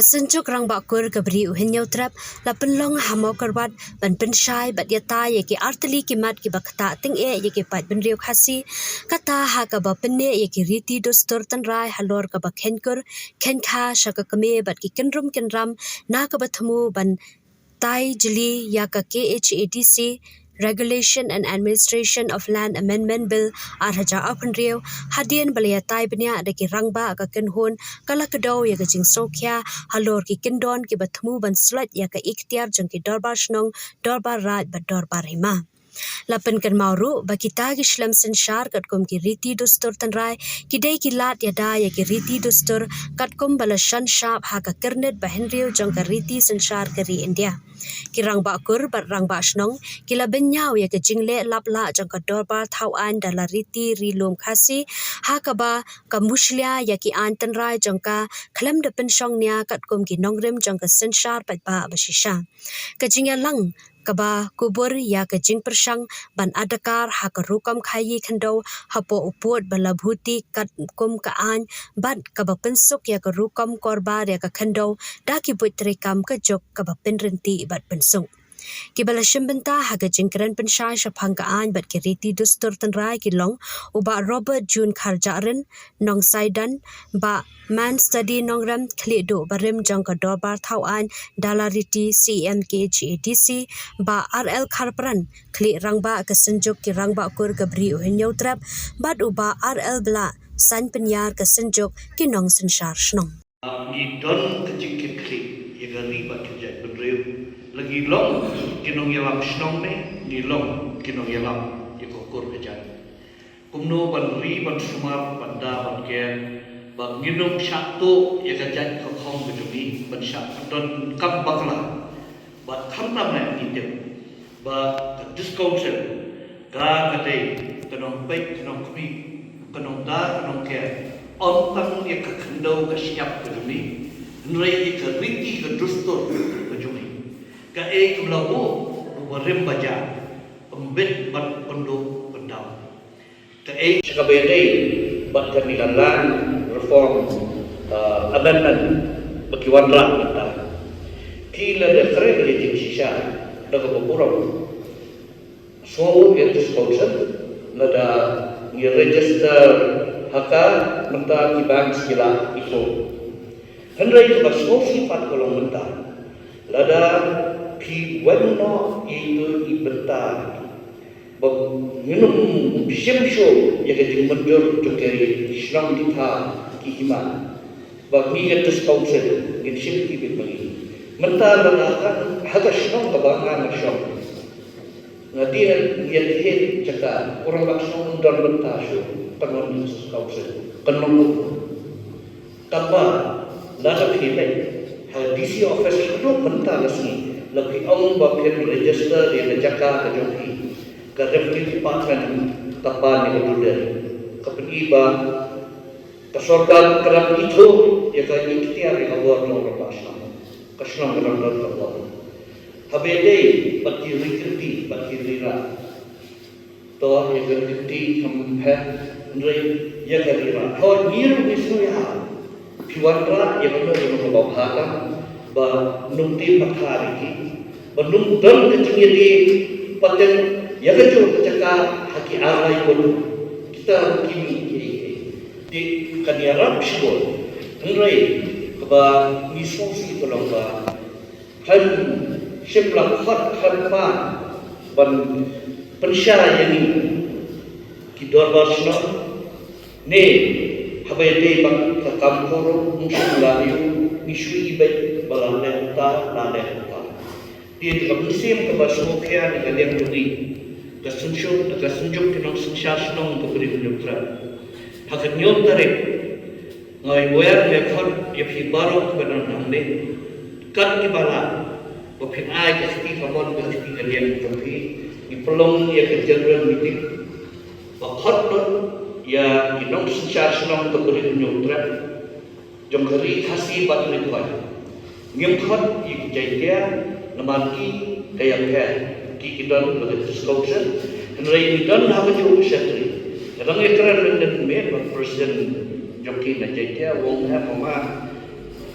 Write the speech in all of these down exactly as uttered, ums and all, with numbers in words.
Synjuk Rangbah Kur ka Bri u Hynñiewtrep la pynlong ha Mawkyrwat ban pynshai bad ïatai ïa ki artylli ki mat kiba ktah tyngeh ïa ki paidbynriew Khasi, kata ha kaba pynneh ïa ki riti dustur tynrai halor kaba khein kur khein kha sha ka kmie bad ki kynrum kynram na kaba thmu ban tai jli ïa ka K H A D C Regulation and Administration of Land Amendment Bill ar hajar arphew hynriew, hadien ba la ïatai bniah da ki rangbah ka kynhun ka la kdew ïa ka jingsngewkhia halor ki kyndon kiba thmu ban slait ïa ka iktiar jong ki dorbar shnong, dorbar raid bad dorbar hima. La pynkynmaw ruh ba kita ki shlem synshar katkum ki riti dustur tynrai ki dei ki lad ïada ïa ki riti dustur katkum ba la shon shap ha ka kyrnit ba hynriew jong ka riti synshar ka ri India. Ki rangbah kur bad rangbah shnong ki la bynñiaw ïa ka jingleh lap lah jong ka dorbar thaw aiñ da la riti ri lum Khasi, ha kaba ka mushlia ïa ki aiñ tynrai jong ka khlem da pynshong nia katkum ki nongrim jong ka synshar paidbah ba shisha. Ka jingïalang kaba kubur ïa ka jingpyrshang ban adakar ha ka rukom khaïi khyndew hapoh u pud ba la bhuti katkum ka aiñ bad kaba pynsuk ïa ka rukom korbar ïa ka khyndew da ki buit treikam ka juk kaba pynryntih bad pynsuk. Kiba la shim bynta ha ka jingkren pynshai shaphang ka aiñ bad ki riti dustur tynrai ki long u Bah Robert June Kharjahrin, Nongsaidan, Bah Man Study Nongrem, khlieh duh barim jong ka dorbar thaw aiñ da la riti C M K H A D C, Bah R L Kharpran, khlieh rangbah ka synjuk ki rangbah kur ka Bri u Hynñiewtrep, bad u Bah R L Blah, saiñ pynïar ka synjuk ki nongsynshar shnong. Ngi don ka jingkitkhlieh ïa ka ri bad ka jaitbynriew. La ngi long ki nongïalam shnong ne ngi long ki nongïalam ïa ka kur ka jait. Kumno ban ri ban sumar ban da ban ker ba ngin ym shah tuh ïa ka jait ka khong ka jong ngi ban shah pyndonkam bakla. Bad khamtam eh ngi tip ba ka District Council ka ka dei ka nongpeit ka nongkhmih ka nongda ka nongker, ym tang ïa ka khyndew ka shyiap ka jong ngi, hynrei ïa ka riti ka dustur ka jong ngi. Kaei kaba la buh ba rim ba jar, ym bit ban pynduh pyndaw. Kaei sha kaba ïadei bad kane ka Land Reform, uh, Amendment ba ki wanrah mynta. Ki la da kren ïa jingshisha da kaba burom. Sngew ïa District Council lada ngi register ha ka mynta ki bank ki la ïoh. Hynrei kaba sngewsih pat ka long mynta lada phi weng noh ïa ito i bynta ba ngin ym shim shuh ïa ka jingmynjur jong ki shnong ki thaw ki hima. Ba ngi ka District Council ngin shim ki bit ma ngi. Mynta lada ha ka shnong kaba nga nga shong, nga dei ngi ïa thied jaka, u rangbah shnong un don bynta shuh, kan wan District Council, kan long. Katba lada phi leit ha D C office haduh mynta ka sngi, la phi ong ba phin register ïa ka jaka ka jong phi, ka Revenue Department ka pan ïa ka duder. Ka pyni ba ka sorkar ka dang ithuh ïa ka iktiar ïa ka bor jong u rangbah shnong. Ka shnong ka dang don ka bor. Haba ïadei bad ki ri kynti bad ki ri rah, to ïa ka ri kynti kam pher, hynrei ïa ka ri rah, to ngi ruh ngi sngewthuh. Phi wanrah ïa kano kano kaba bha tam ba nongtei pathar ïa ki, ba ym don ka jingïadei pateng ïa kajuh ka jaka ha ki ar lai bun. Kita ruh ki mih ïa ki. Te kan ïarap shibun, hynrei kaba ngi sngewsih ka long ba khlem shym la khot khlem pan ban pynshai ïa ngi ki dorbar shnong, ne haba ïadei bad ka kam kor ruh ym shym la ïoh, ngi shu i beit ba la leh uta la leh uta. Te ka mynsiem kaba sngewkhia na ka liang jong ngi, ka synshar, ka synjuk ki nongsynshar shnong ka Bri u Hynñiewtrep, ha ka hynñiew tarik nga ïawer ïa khot ïa phi baroh kiba don hangne, kat kiba lah, ba phin ai ka kti kamon ka kti kaliang jong phi. Ngi pynlong ïa ka general meeting ba khot lut ïa ki nongsynshar shnong ka Bri u Hynñiewtrep jong ka ri Khasi bad ri Khoi. Ngim khot ïa ki Jaiñtia namar ki ka ïapher, ki ki don ha ka District Council. Hynrei ngi don ha kajuh ka shatri. Nga dang ïakren mynta mynmiet bad president jong ki na Jaiñtia, u ong, "Em mama,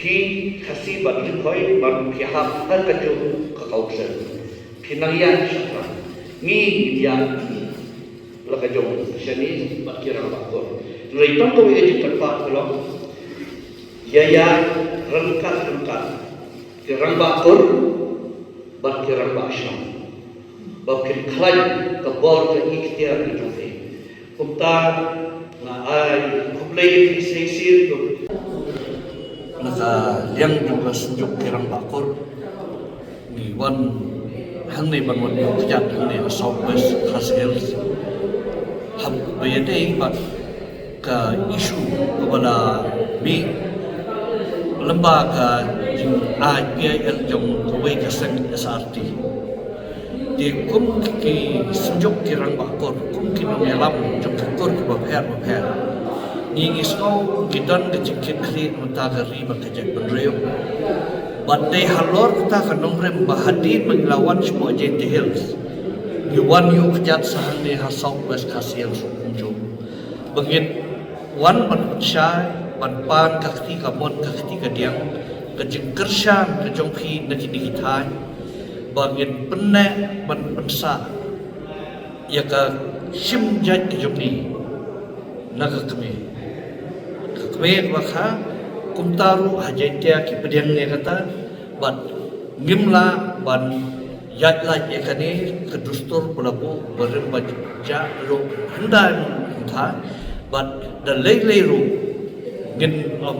Khasi bad Ri Bhoi, mar phi hap ha kajuh ka council, phi nang ïaid shaphrang. Ngi ngin ïaid la ka jong shane bad ki rangbah kur. Hynrei tang kawei ka jingkyrpad ka long, ïa ïaid ryngkat ryngkat ki rangbah kur bad ki rangbah shnong, ba kin khlaiñ ka bor ka ikhtiar ka jong phi. Kumta nga ai khublei ïa phi shisien. Na ka liang jong ka Synjuk ki Rangbah Kur, ngi wan hangne ban wan ïoh kjat hangne ha South West Khasi Hills. Haba ïadei bad ka issue kaba la mih lyngba ka jingai P I L jong kawei ka seng S R T. Te kum ki Synjuk ki Rangbah Kur, kum ki nongïalam jong ki kur kiba pher ba pher, ngi ngi sngew ngi don ka jingkitkhlieh mynta ka ri bad ka jaitbynriew. Bad dei halor kata ka nongrim ba hadien ba ngi la wan shapoh Jaintia Hills, ngi wan ïoh kjat sa hangne ha South West Khasi Hills kumjuh. Ba ngin wan ban pynshai, ban pan ka kti kamon ka kti kadiang, ka jingkyrshan ka jong phi na kine ki thaiñ, ba ngin pynneh ban pynsah ïa ka shim jait ka jong ngi na ka kmie. Ka kmie kaba kha, kumta ruh ha Jaintia ki pdiang ïa kata, bad ngim lah ban ïaid lait ïa kane ka dustur ba la buh barim bajah ruh hyndai mynta, bad da lei lei ruh ngin ym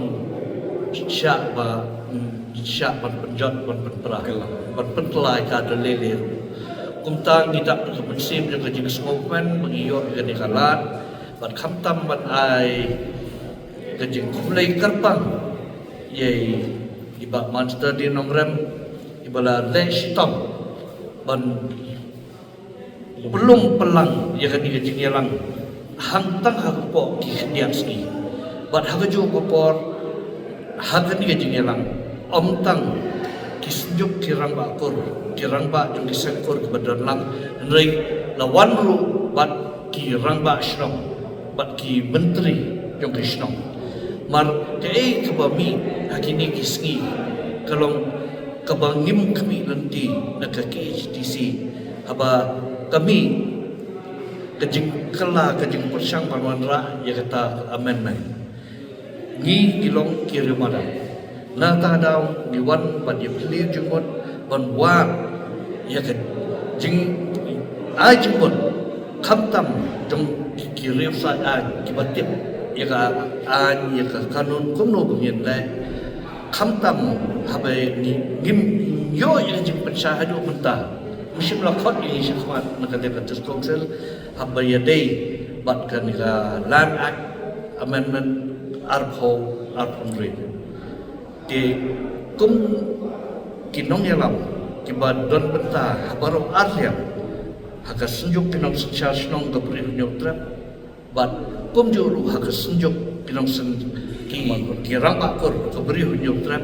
shah ba, mm, shah ban pynjot ban pynpra, ban pyntlai ka da lei lei ruh. Kumta ngi dap ka mynsiem jong ka jingsngewkmen ba ngi ïoh ïa kane ka lad, bad khamtam ban ai ka jingkhublei kyrpang ïa i Bah Mansterdien Nongrem, iba la leh shitom ban pynlong pynlang ïa kane ka jingïalang hangtang ha ka por ki khyndiat sngi. Bad ha kajuh ka por ha kane ka jingïalang, ym tang ki Synjuk ki Rangbah Kur, ki rangbah jong ki seng kur kiba don lang, hynrei la wan ruh bad ki rangbah shnong bad ki myntri jong ki shnong. Mar kaei kaba mih ha kine ki sngi ka long kaba ngim khmih lynti na ka K H A D C, haba ka mih ka jingkylla ka jingpyrshang ban wanrah ïa kata ka amendment. Ngi ngi long ki riewmadan. Nangta daw ngi wan ban ïapylliew jingmut ban wad ïa ka jingai jingmut khamtam jong ki riewsaid aiñ kiba tip ïa ka aiñ, ïa ka kanun kumno ba ngin leh. Khamtam haba ngi ngim ïoh ïa ka jingpynshai haduh mynta, mynsiem la khot ïa ngi shakhmat na ka liang ka District Council haba ïadei bad kane ka Land Act Amendment arphew arphew hynriew. Te kum ki nongïalam kiba don bynta ha baroh ar liang, ha ka Synjuk ki nongsynshar shnong ka Bri Hynñiewtrep, bad kumjuh ruh ha ka Synjuk ki nongsyn-, ki, ki rangbah kur ka Bri Hynñiewtrep,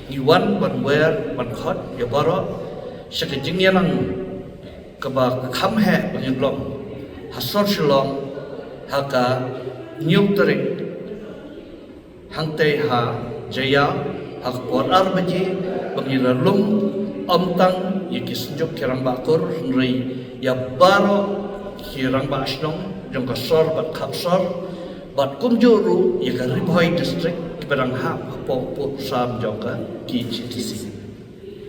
ngi wan ban wer ban khot ïa baroh sha ka jingïalang kaba kham heh ba ngin long ha sor Shillong ha ka hynñiew tarik hangtei ha Jaïaw ha ka por ar baje, ba ngin ïa lum ym tang ïa ki Synjuk ki Rangbah Kur, hynrei ïa baroh ki rangbah shnong jong ka sor bad khap sor, bad kumjuh ruh ïa ka Ri Bhoi District kiba dang hap hapoh pud sam jong ka K H A D C.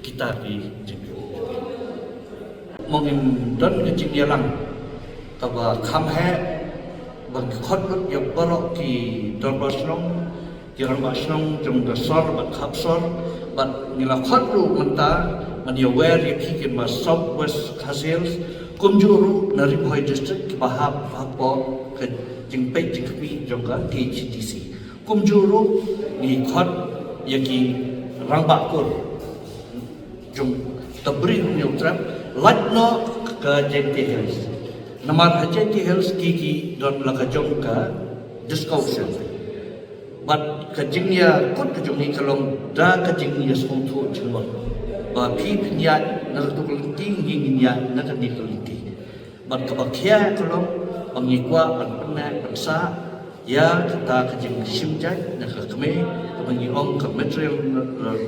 Kita ki jingkyrkhu. Mo ngin don ka jingïalang kaba kham heh ban khot lut ïa baroh ki dorbar shnong, ki rangbah shnong jong ka sor bad khap sor, bad ngi la khot ruh mynta ban ïa wer ïa phi ki ma South West Khasi Hills, kumjuh ruh na Ri Bhoi District kiba hap hapoh ka jingpeit jingkhmih jong ka K H A D C. Kumjuh ruh ngi khot ïa ki rangbah kur jong ka Bri Hynñiewtrep lait noh ka Jaintia Hills. Namar ha Jaintia Hills ki ki don la ka jong ka District Council. Bad ka jingïakut ka jong ngi ka long da ka jingïasngewthuh jingmut ba phi phin ïaid na katu ka lynti, ngi ngin ïaid na kane ka lynti. Bad kaba khia ka long ba ngi kwah ban pynneh pynsah Ïa kata ka jingshim jait na ka kmie, kaba ngi ong ka matrilineal,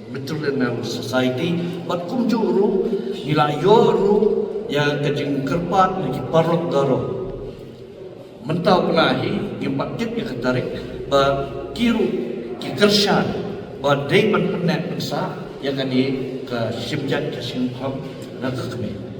matrilineal society, bad kumjuh ruh ngi la ïoh ruh ïa ka jingkyrpad na ki paralok Garo. Mynta u bnai hi ngim pat tip ïa ka tarik, ba ki ruh ki kyrshan ba dei ban pynneh pynsah ïa kane ka shim jait ka shim pham na ka kmie.